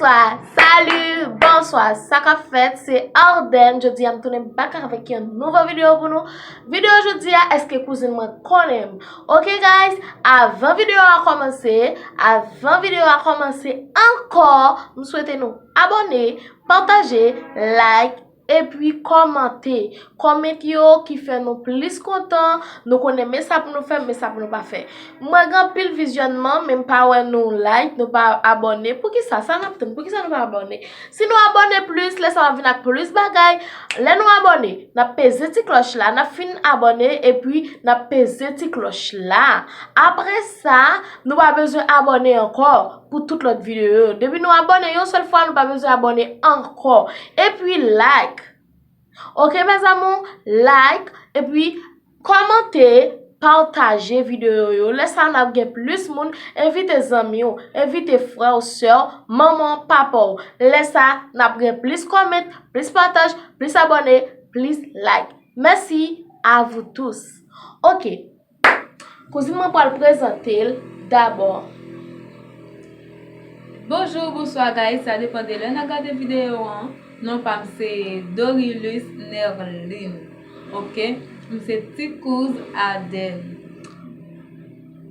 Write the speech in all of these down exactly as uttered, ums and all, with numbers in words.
Bonswa, salut, bonswa, sa k ap fèt? Se Ardenne. Jodi a m tounen back avèk yon nouvo videyo pou nou. Videyo jodi a, èske kouzin mwen konnen m? Ok guys, avan videyo a kòmanse, avan videyo a kòmanse ankò, m swete nou abòne, pataje, like, epi kòmante. Kòmante yo ki fè nou plis kontan. Nou konnen men sa pou nou fè, men sa pou nou pa fè. Mwen gen anpil vizyònman, men m pa wè nou like, nou pa abòne. Poukisa? Sa n ap tann? Poukisa nou pa abòne? Si nou abòne plis, lè sa w ap vin ak plis bagay. Lè nou abòne, n ap peze ti klòch la, n ap fin abòne, epi n ap peze ti klòch la. Apre sa, nou pa bezwen abòne ankò pou tout lòt videyo yo. Depi nou abòne yon sèl fwa, nou pa bezwen abòne ankò. Epi like. Ok, mes amours, like, epi kòmante, pataje videyo yo. Lè sa a, n ap gen plis moun, envite zanmi w, envite frè w, sè w, manman w, papa w. Lè sa a, n ap gen plis kòmante, plis pataj, plis abòne, plis like. Merci à vous tous. Ok. Kouzin mwen pral prezante l dabò. Bonjou, bonswa, guys. Sa depann de lè n ap gade videyo an. Non pa m se Dorilus Nerline. Ok? M se ti kouz Ardenne.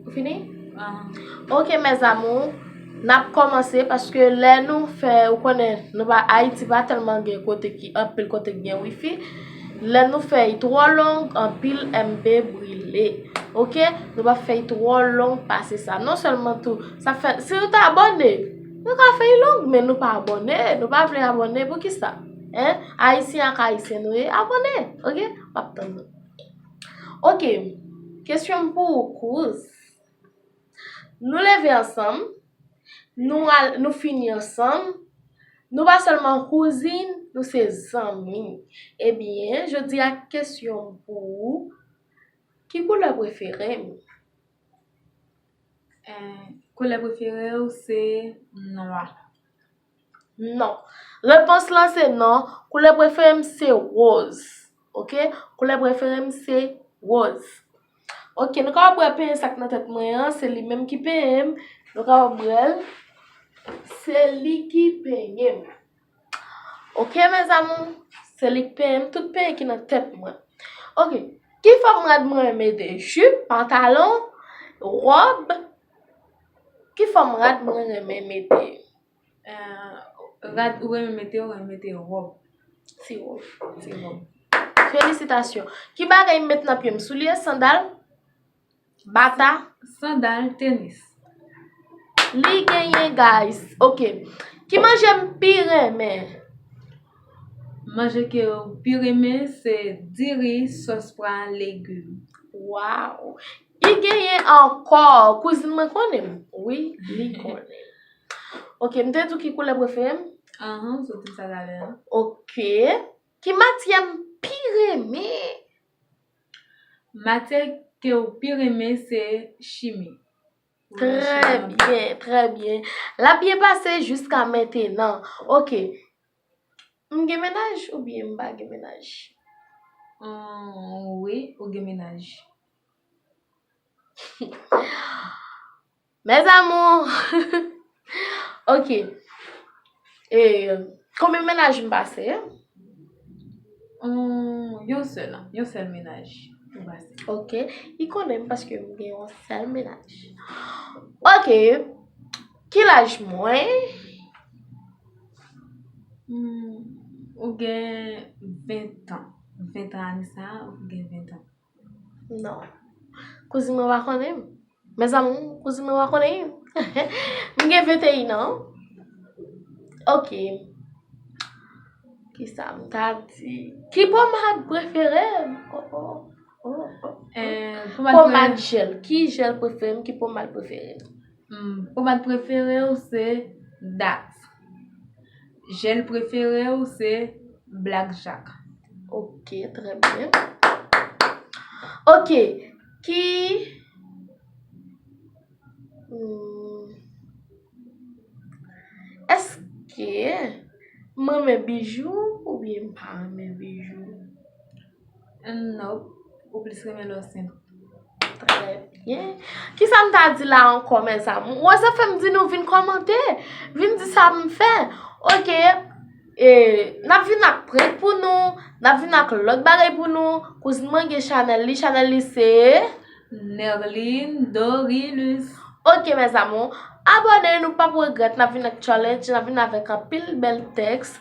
Ou fini? Ahan. Ok, mes amours. N ap kòmanse paske lè nou fè, ou konnen, nou pa, Ayiti pa tèlman gen kote ki, anpil kote ki gen wifi. Lè nou fè y twò long, anpil M B brile. Ok? Nou pa fè y twò long pase sa. Non sèlman tou, sa fè, si nou ta abòne, nou ka fè y long, men nou pa abòne, nou pa vle abòne, poukisa? Hein? Ayisyen ak Ayisyen nou ye, abòne, ok? M ap tann nou. Ok, kesyon m pou ou, kouz. Nou leve ansanm, nou al, nou fini ansanm, nou pa sèlman kouzin, nou se zanmi. Ebyen, jodi a kesyon m pou ou, ki koulè prefere m? Eh, koulè prefere w se nwa. Non. Repons lan se non. Koulè prefere m se wòz. Ok? Koulè prefere m se wòz. Ok, nou kapab wè penyen sa k nan tèt mwen an, se li menm ki penyen m. Nou kapab wè l. Se li ki penyen m. Ok, mes amours, se li k penyen m, tout penyen ki nan tèt mwen. Ok, ki fòm rad mwen renmen mete? Jip, pantalon, wòb? Ki fòm rad mwen renmen mete? Eh, rad ou renmen mete, ou renmen mete wòb. Ti wòb. Ti wòb. Felisitasyon. Ki bagay m met nan pye m? Soulye, sandal, bata? Sandal, tenis. Li genyen, guys. Ok. Ki manje m pi renmen? Manje ke w pi renmen se diri, sòs pwa, legim. Waw. Li genyen ankò. Kouzin mwen konnen m. Wi, li konnen. Ok, m te di w ki koulè prefere m? Ahan, soti sa talè a. Ok. Ki matyè m pi renmen? Matyè ke w pi renmen se chimi. Trè byen, trè byen. L ap byen pase jiska mentenan. Ok. M gen mennaj oubyen m pa gen mennaj? Hum, wi, ou gen mennaj. Mes amours. Ok. E, konbyen mennaj m pase? Hum, yon sèl, yon sèl mennaj ou pase. Ok. Li konnen m paske m gen yon sèl mennaj. Ok. Ki laj mwen? Hmm, ou gen ven tan. Ven tan ane sa a, ou gen ven tan. Non. Kouzin mwen pa konnen m. Mes amours, kouzin mwen pa konnen m. M gen venteyen an. Ok. Kisa m ta di? Ki pomad prefere m? Oh, oh, oh, oh. Eh, pomad pre- Pomad jèl. Ki jèl prefere m? Ki pomad prefere m? Hmm, pomad prefere w se Dat. Jèl prefere w se Black Jack. Ok, trè byen. Ok, ki, hmm, èske m renmen bijou oubyen m pa renmen bijou? Non, ou plis renmen lè w senp. Trè byen. Kisa m ta di la ankò, mezanmi? Wè, sa fè m di nou vin kòmante, vin di sa m fè. Oke, e, n ap vin ak prank pou nou, n ap vin ak lòt bagay pou nou. Kouzin mwen gen chanèl li, chanèl li se Nerline Dorilus. Oke, mezanmi, abòne, nou p ap regrèt, n ap vin ak challenge, n ap vin avèk anpil bèl tèks.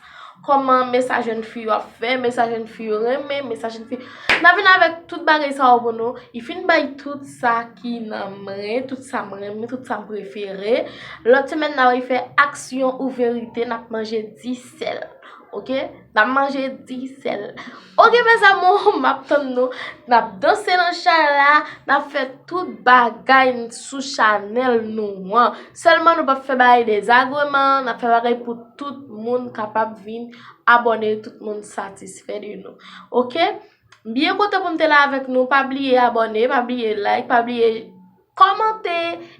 Kòman mesaj jèn fi yo ap fè, mesaj jèn fi yo renmen, mesaj jèn fi. N ap vin avèk tout bagay sa yo pou nou. Li fin bay tout sa ki nan mwen, tout sa m renmen, tout sa m prefere. Lòt semèn, n ap fè aksyon ou verite, n ap manje disèl. Oke? N ap manje disèl. Oke, mezanmi, m ap tann nou. N ap danse nan chay la, n ap fè tout bagay sou chanèl nou an. Sèlman nou p ap fè bagay dezagreman, n ap fè bagay pou tout moun kapab vin abòne, tout moun satisfè de nou. Oke? M byen kontan pou m te la avèk nou. Pa bliye abòne, pa bliye like, pa bliye kòmante,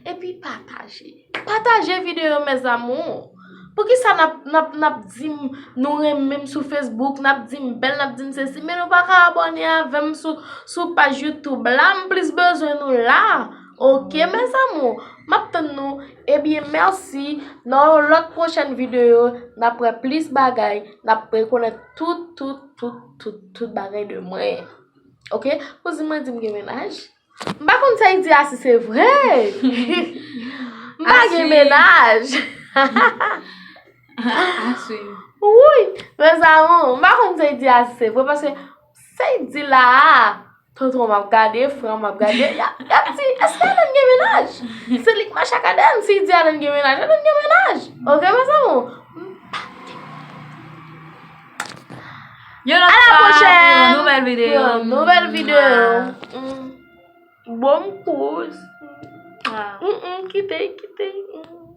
epi pataje. Pataje videyo, mes amours. Poukisa n ap, n ap, n ap di m nou renmen m sou Facebook, n ap di m bèl, n ap di m sesi, men nou pa ka abòne avè m sou, sou paj YouTube la, m plis bezwen nou la. Oke, mes amours, m ap tann nou. Ebyen, mèsi. Nan yon lòt pwochèn videyo, n ap wè plis bagay, n ap rekonèt tout, tout, tout, tout, tout bagay de mwen. Oke? Kouzin mwen di m gen mennaj. M pa konn sa li di a si se vre. M pa gen mennaj. Aswim. Wi, mes amours, m pa konn sa li di a si se vre, paske sa li di la a, tonton m ap gade, frè m ap gade, y ap, y ap di, èske Alène gen mennaj? Se li k mache ak Alène, si li di Alène gen mennaj, Alène gen mennaj. Oke, mes amours? Yon lòt fwa, pou yon nouvèl videyo. Pou yon nouvèl videyo. Mm. Bon kouz. Mm, mm, kite, kite. Mm.